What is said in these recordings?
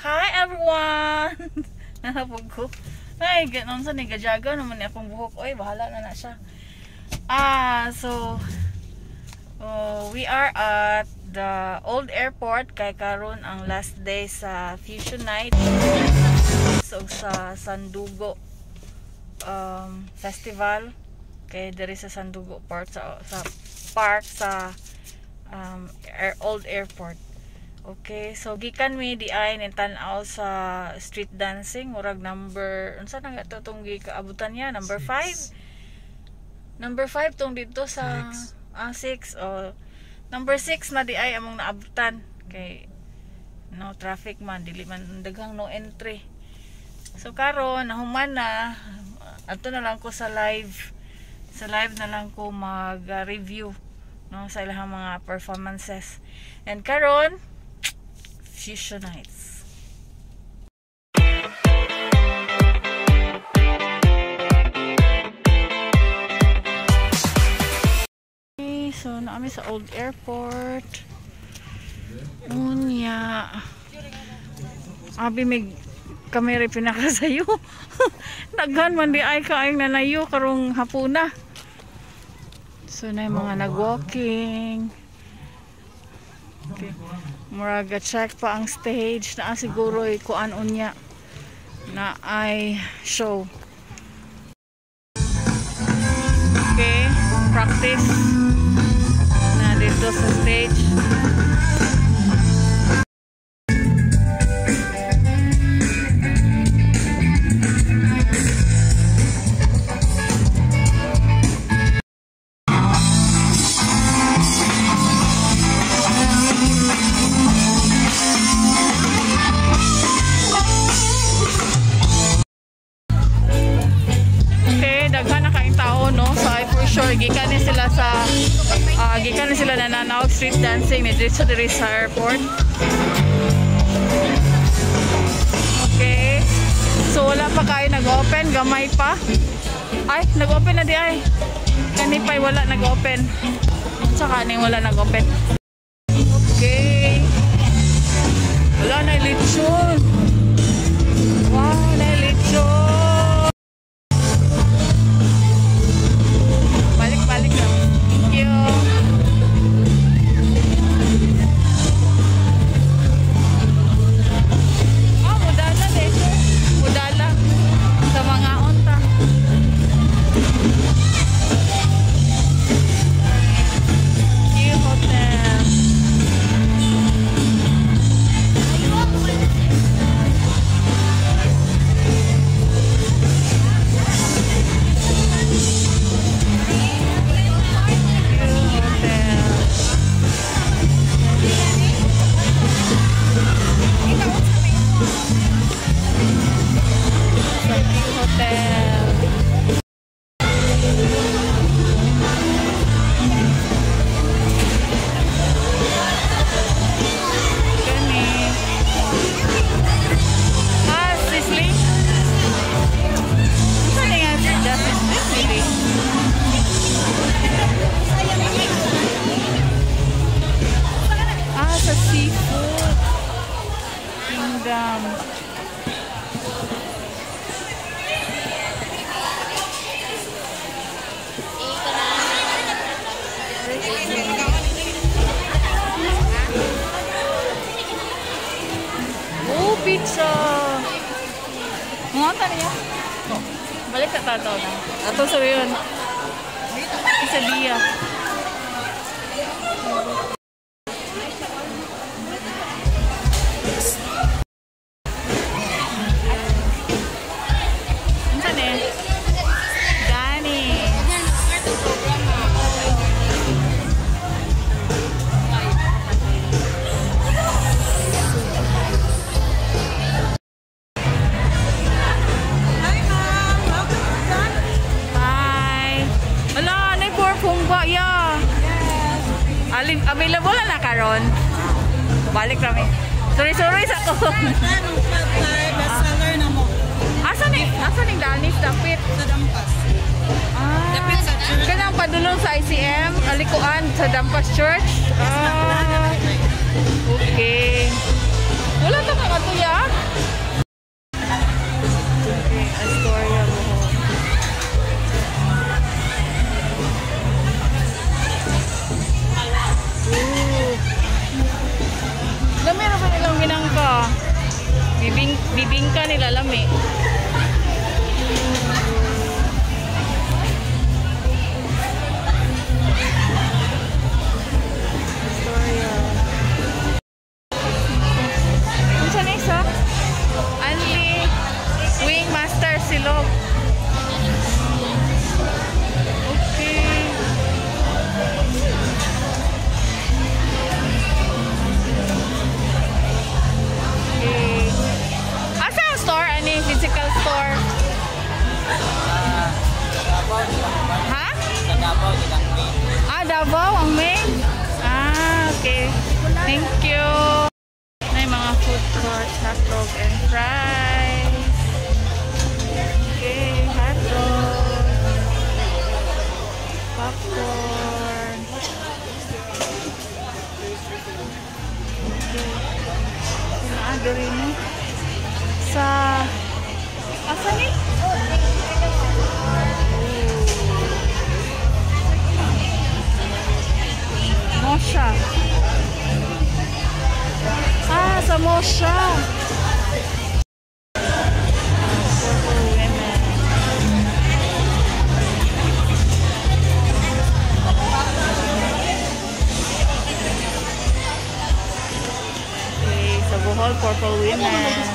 Hi everyone! Nanapog ko. Ay, ganon sa nigajaga naman ni akong buhok. Oy, bahala na na siya. So, we are at the old airport kay karon ang last day sa Fusion Night. So sa Sandugo Festival kay diri sa Sandugo Park sa park sa old airport. Okay, so gikan mi di ay nin tan-aw sa street dancing, murag number unsa na nga to tong gikaabutan niya, number 5. Number 5 tong dito sa 6 oh, number 6 na di ay among naabutan kay no traffic man, dili man daghang no entry. So karon nahuman na, adto na lang ko sa live. Sa live na lang ko mag-review no sa ilang mga performances. And karon Fusion Nights. Okay, so naami sa old airport. Unya. Abi may kamera pinakasayo. Daghan man di ay kaayong nanayo karong hapuna. So na yung mga nag-walking. Okay. Muraga check pa ang stage na siguro kuan unya na ay show. Okay, practice na dito sa stage. Gikan ni sila sa gikan ni sila nananaw street dancing ni dito diri sa airport. Okay. So wala pa kayo nag-open, gamay pa. Ay, nag-open na di ay. Kani pa wala nag-open. Saka ni wala nag-open. Okay. Wala na lechon. Wow, na lechon. Balik lang. Thank you. Ah, mudala dito. Mudala sa mga onta. Q Hotel. Oh, pizza! Mga niya? Balik sa tato na. Ato sa yun. Quesadilla. Saan eh? Dani. Hi ma'am, welcome to Dani. Hi. Ala, nay pork humba ya. Yes. Available na karon. Balik kami. Sorry, sorry sa ko. Anong pad thai, best seller na mo Asa ni Danis dapit? Sa Dampas. Ah. Dapit sa church. Kanang padulong sa ICM, alikuan sa Dampas Church. Ah. Okay. Wala ta ka katuya. Bibingka nila lami. Astoria. Unsa ni isa? Anli Wing Master Silog. Okay. Okay. Asa ang store? Ani physical store? Ha? Sa Davao, di lang main. Ah, Davao ang main? Ah, okay. Thank you. May mga food court, hotdog and fries. Okay, hotdog. Popcorn. Okay. Naa diri ni sa asa ni? Oh. Mosha. Ah, sa Mosha. Purple women. Okay, sa Bohol, Purple Women.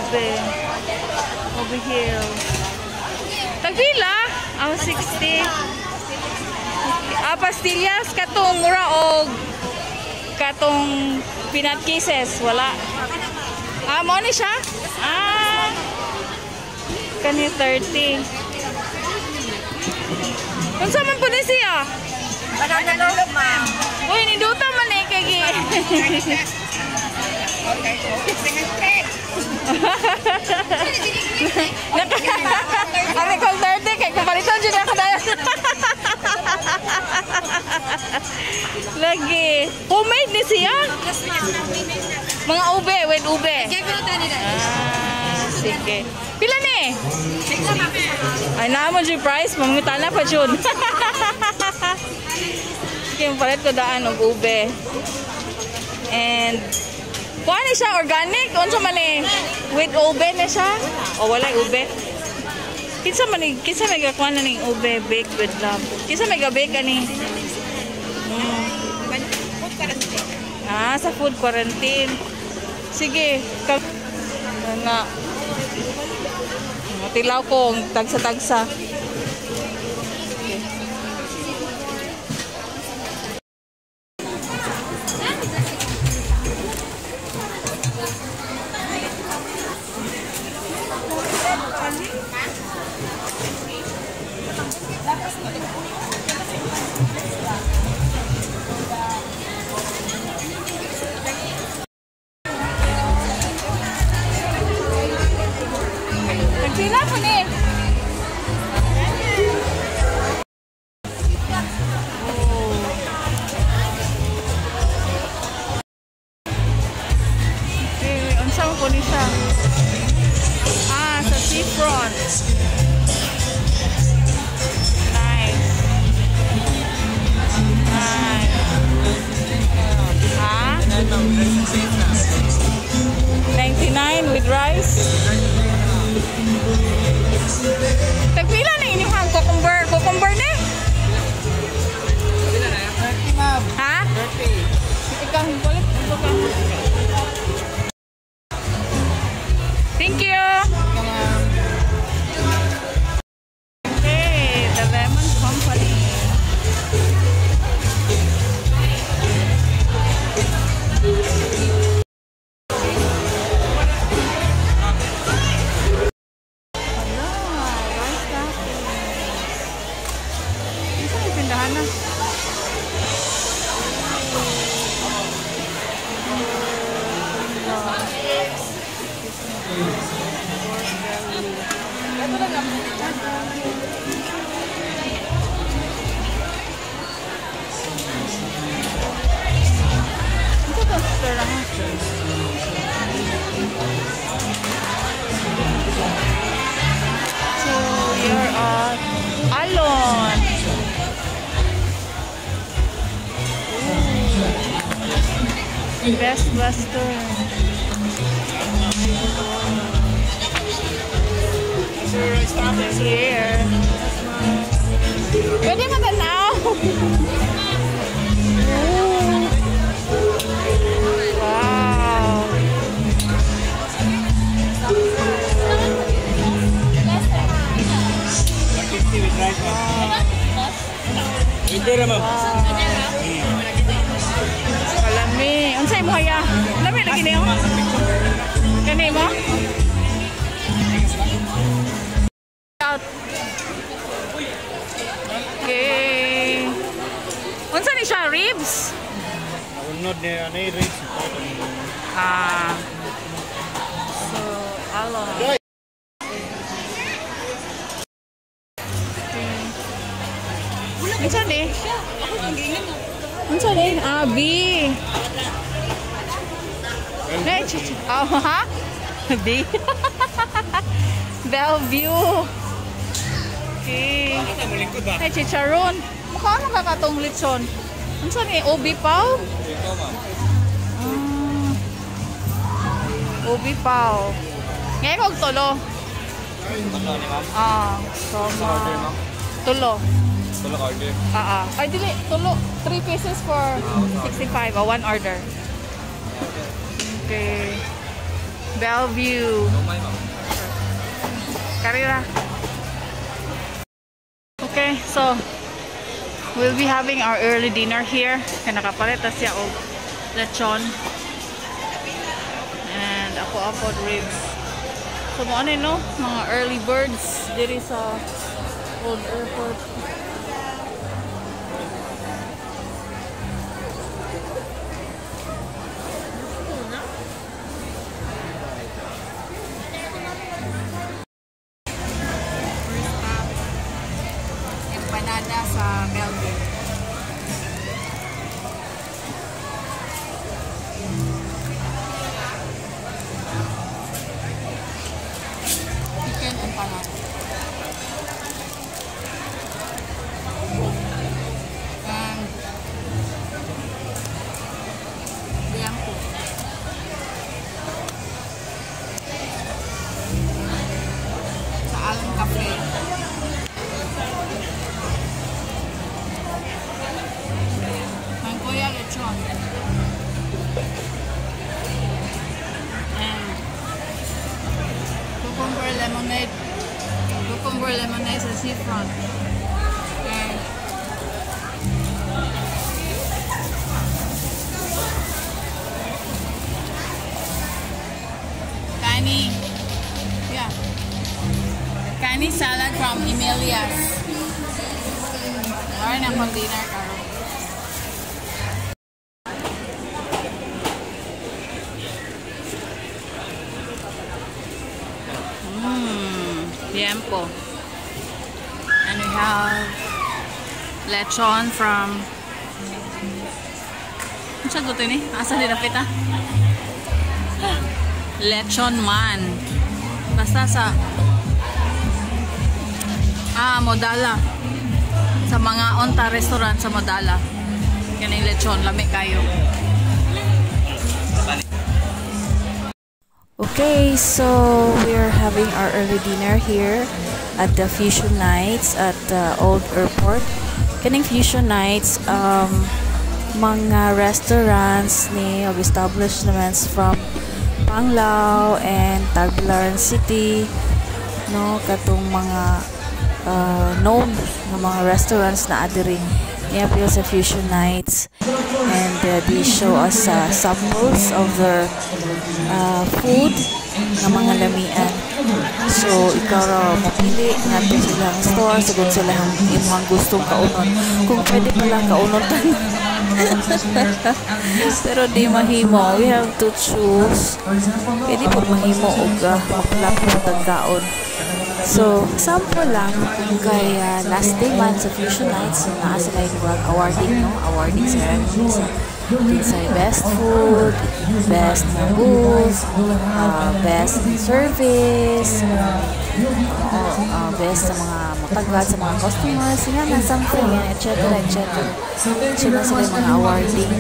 Ube. Ube Hill. Tagpila? Ah, 60. Ah, pastillas katong mura og katong peanut kisses wala. Ah, mo ni siya? Ah. Kani 30. Unsa man po ni siya? Banana loaf, ma'am. Uy, ninduta man eh kay gi. Ari call 30 kay kapalitan jud ako dayon. Lagi. Homemade ni siya? Mga ube, with ube. Ah, sige. Pila ni? Ay, naa mo jud price, mangutana pa jud. Sige, palit ko daan og ube. And kuha ni siya organic, unsa man ni? With ube ni siya? O walay ube? Kinsa man ni, kinsa may gakuha na ning ube baked with love? Kinsa may ga-bake ani? Ah, sa food quarantine. Sige, nga. Tilaw ko ang tagsa-tagsa. Nagpila po ni? Best Western. Here. Pwede matanaw. Wow. Kalami. Unsay mo haya? Lami lagi niyo. Kani mo? Out. Okay. Unsa ni siya? Ribs? Unod ni ani ribs. Ah. So, alo. Okay. Unsa ni? Unsa ni? Ah, B. Oh, ha? B. Bellevue. Okay. Ay, chicharon. Mukha ano ka katong lechon? Unsa ni? Obi pao? Ah. Obi pao. Ngayon kog tulo. Ah, so tulo. Tulo order. Ah, ah. Ay, dili. Tulo. 3 pieces for 65. Oh, one order. Okay. Bellevue. Karira. Okay, so we'll be having our early dinner here. Kaya nakapalit na siya og lechon. And ako apod ribs. So mo ano no, mga early birds diri sa Old Airport. Empanada sa Bellevue. Chicken empanada. And liempo. Sa Alam Cafe. Mangoya lechon. And cucumber lemonade. Cucumber lemonade sa seafront. And kani, yeah. Kani salad from Emilia's. Alright, ang pang dinner karon. Liempo. And we have lechon from Unsa ko ni? Asa ni dapit ah? Lechon man. Basta sa Modala. Sa mga onta restaurant sa Modala. Kaning lechon lami kayo. Okay, so we're having our early dinner here at the Fusion Nights at the Old Airport. Kaning Fusion Nights, mga restaurants ni og establishments from Panglao and Tagbilaran City, no, katong mga known nga mga restaurants na adiri niapil sa Fusion Nights, and they show us samples of their food nga mga lamian. So ikaw ra mapili ngadto silang store sugod sila ang imong gustong kaunon. Kung pwede pa lang kaunon tanan. Pero di mahimo, we have to choose. Pwede po mahimo og maplapot ang kaon. So, sample lang kay last day man sa Fusion Nights, so naa sila yung awarding, no? Awarding ceremony sa Kinsay best food, best na booth, best service, best sa mga motagad sa mga customers, nga na something, etc. etc. So na sila yung mga awarding.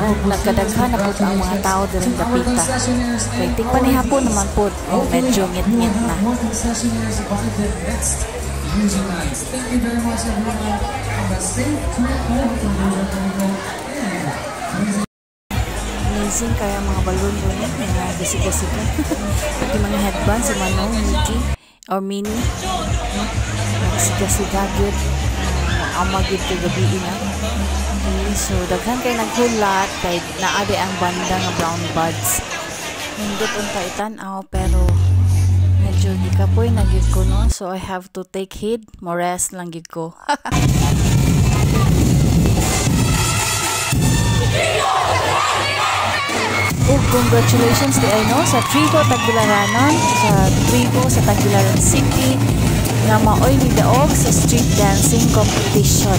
O, nagkadaghan na po ang mga tao diring dapita. Kay ting panihapon naman po, medyo ngit-ngit na. Thank you very much, everyone. Have a safe trip home from Puerto Rico. Amazing kaya mga balloon doon, eh, mga gasiga-siga. Pati mga headband si Manong, Mickey, or Minnie. No? Nagsiga-siga gyud. Ama gyud kay gabi na. Okay, so daghan kay naghulat kay naa di ang banda nga Brown Buds. Nindot unta itan-aw, pero medyo gikapoy na gyud ko, no? So I have to take heed, mo rest lang gyud ko. Ug congratulations di ay, no, sa Trigo Tagbilaranon, sa Trigo sa Tagbilaran City nga maoy nidaog sa street dancing competition,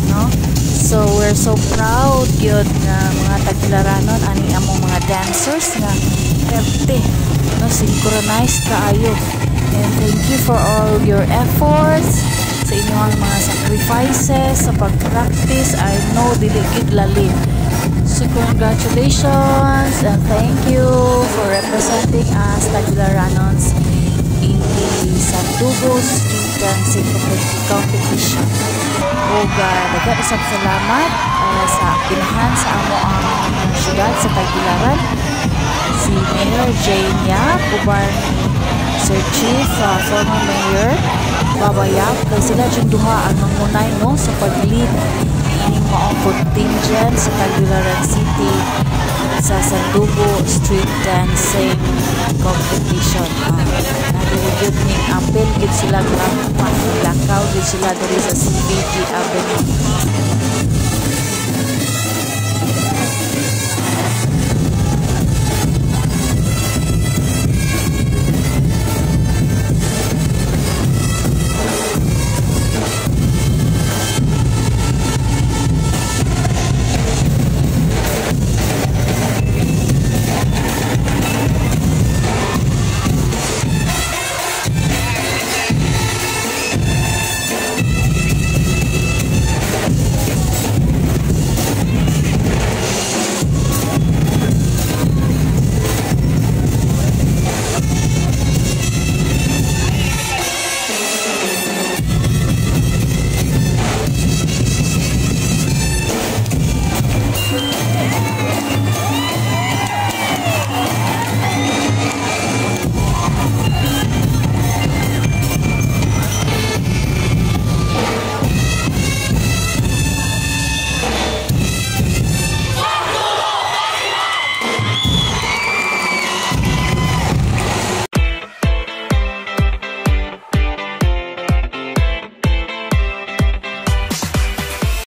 no? So we're so proud gyud nga mga Tagbilaranon ani among mga dancers nga perte, no, synchronized kaayo. And thank you for all your efforts sa inyong mga sacrifices sa pag-practice. I know dili gyud lalim. So congratulations and thank you for representing us Tagbilaranons in the Sandugo Street Dancing Competition. Ug daghan usab salamat sa inahan sa amo ang syudad sa Tagbilaran, si Mayor Jane Yap uban Sir Chief, former Mayor Baba Yap, kay sila jud duha ang mangunay, no, sa pag-lead ining maong contingent sa Tagbilaran City sa Sandugo Street Dancing Competition. Gyud ning apil gyud sila, lakaw gyud sila diri sa CBG Avenue.